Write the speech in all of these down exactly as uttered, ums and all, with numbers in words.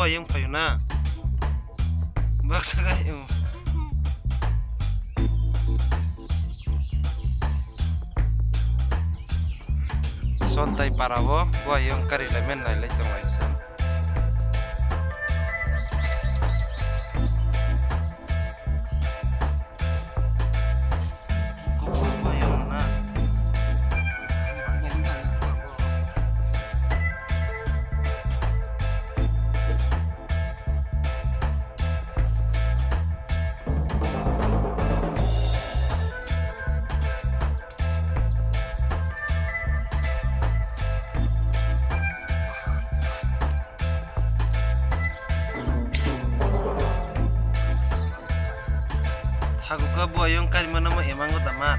Ayung phayu na. Baksa ga yung. Sontai parabo, bo ayung kari lai men nai lai tong lai san. Thago ka bo ayung karimano mo emango daman.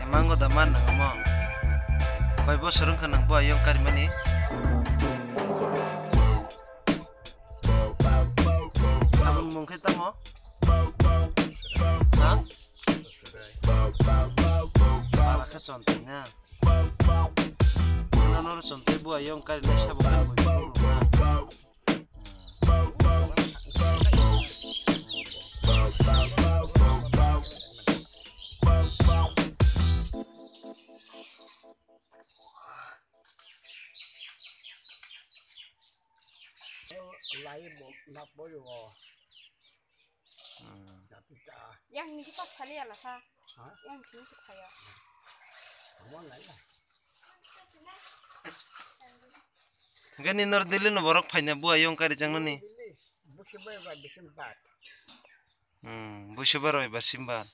Emango daman nang mo. Koi bosor wngkha nang bo ayung karimani? Aboni mung khe tamo? Ha? Bara khe chontai na. Nano chontai bo ayung karinai sabo khe bo na. Lai bo nak bo yo. Hmm. Napita. Yang ni kita kali ya lah sa. Ha? Yang sini suka ya. Kamu lai lah. Gani nor Delhi no borok phaina bo ayung kari chang nani. Delhi. Busi bai ba bisin bat. Hmm, busi bai roi ba simbar.